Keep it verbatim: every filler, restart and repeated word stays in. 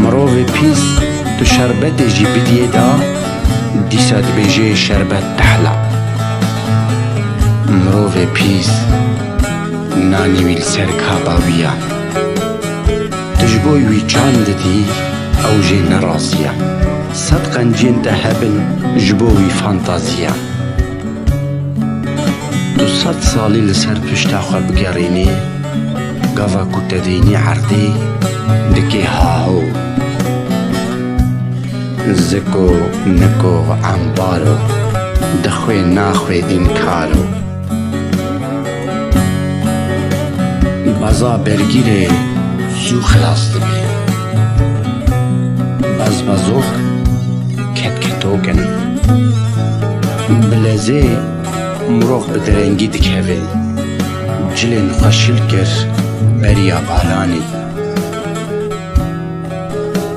Mirovê pîs, tu şerbetê jî bidiyê da, dîsa dibêjê şerbet tehla. Mirovê pîs, nanî wî li ser kaba wî ya. Tu ji bo wî çand didî, ew jê nerazî ya. Sed qenciyên te hebin ji bo wî fantazî ya. Tu sed salî li ser pişta xwe bigerînî, gava ku te dînî erdê, dikê haho. Ziko, niko, embaro, dixwê naxwê înkaro. Baza bergîrê zû xilas dibe. Bazbazok ketketok in. Bi lezê mirov bi direngî dikeve. Cilên xwe şil kir beriya baranê.